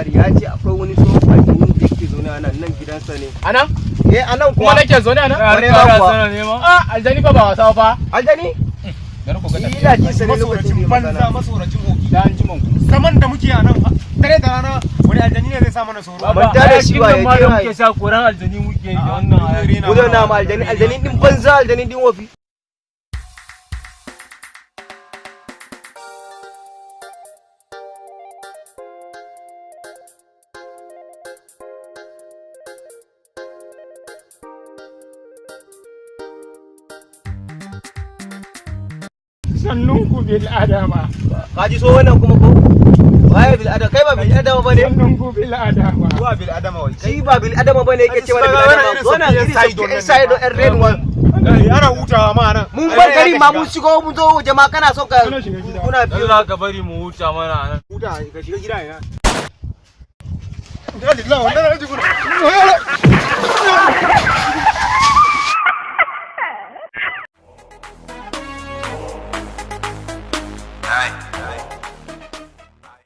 labari, ya ce akwai wani tsohon aljani da yake zaune a nan, nan gidansa ne. Anan? Eh, a nan Kuma kuwa. nake zaune anan? Kwarai ma kuwa. Ah, aljani fa ba wasa fa. Aljani? Bari ku ga Ina jin sa ne lokacin da Masoracin ya banza, magana. masoracin hoki. Da an ji manku. Zaman da muke a nan fa, dare da rana, wani aljani ne zai sa mana tsoro? Ban da shi ba, ya ma da je muke sha koran aljani muke yi da wannan hayaki. Gudu na ma aljani, aljani din banza, aljani din wofi. Sannun ku bil adama. Ka ji so wannan kuma ko? Waye bil adama? Kai ba bil adama bane? Sannun ku bil adama. Zuwa bil adama wai. Shi ba bil adama bane yake cewa bil adama. Wannan irin sabbin side ɗin red one. Ana hutawa ma nan. Mun bar gari ma, mun shigo, mun zo waje ma kana so ka Muna shiga gida. kuna biyo. Allah ka bari mu huta mana anan. Huta ka shiga gida ina. Inna lillahi wa inna ilaihi raji'un.